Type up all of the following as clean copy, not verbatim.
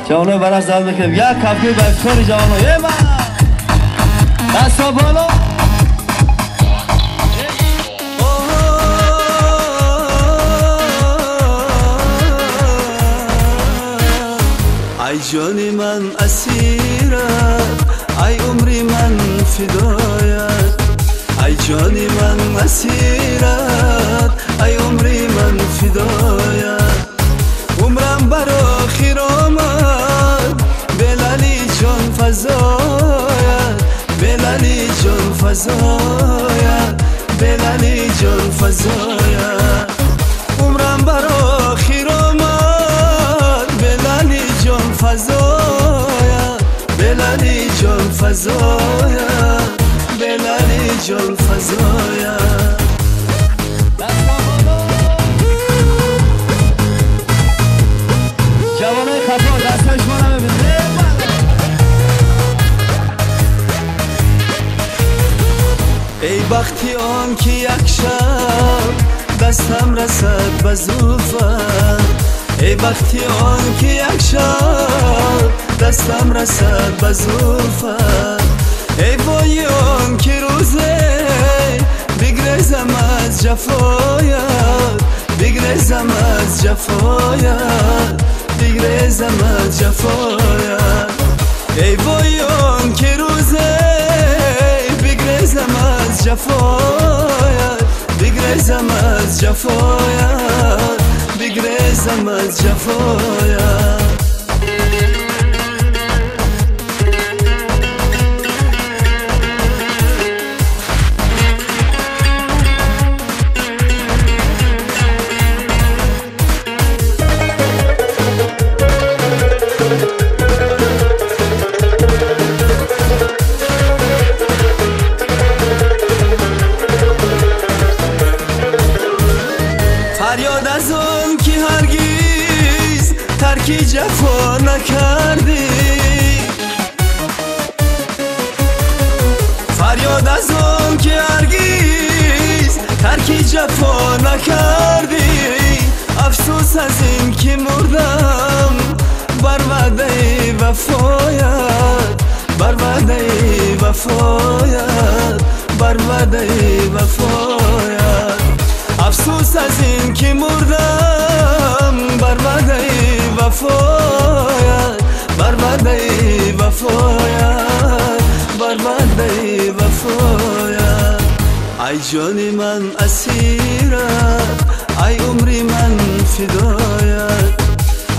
جوانای برش دعوت میکنیم یک کفگیر به افتخار جوانای ایما دستا بالا ای جان من اسیرت ای عمری من فدایت ای جان من اسیرت ای عمری من فدایت عمرم بر آخر آمد بلالی جان فزایت بلالی جان فزایت بلالی جان فزایت عمرم بر آخر آمد بلالی جان فزایت بلالی جان فزایت بلالی جان فزایت جوانای خطا دستای شما رو ببینید. ای بختی آن که یک شب دستم رسد به زلفت ای بختی آن که یک شب دستم رسد به زلفت ای وای آن که روزه بگریزم از جفایت بگریزم از جفایت بگریزم از جفایت ای وای آن که روزه بگریزم از جفایت بگریزم از جفایت بگریزم از جفایت فریاد از آن که هرگز ترک جفا نکردی فریاد از آن که هرگز ترک جفا نکردی افسوس از این که مردم بر وعده وفایت بر وعده وفایت بر وعده وفایت افسوس از این که مردم بر وعده وفایت بر وعده وفایت بر وعده وفایت ای جان من اسیرت ای عمری من فدایت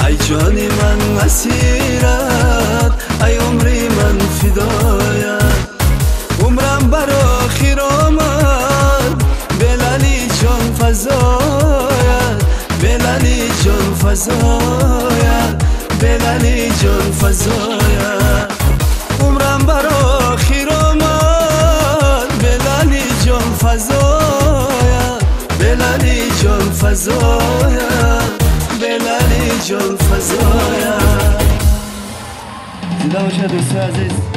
ای جان من اسیرت ای عمری من فدایت عمرم بر آخر آمد بلالی جان فزایت بلالی جان فزایت بلالی جان فزایت عمرم بر آخر آمد بلالی جان فزایت بلالی جان فزایت بلالی جان فزایت. زنده باشید دوستان عزیز.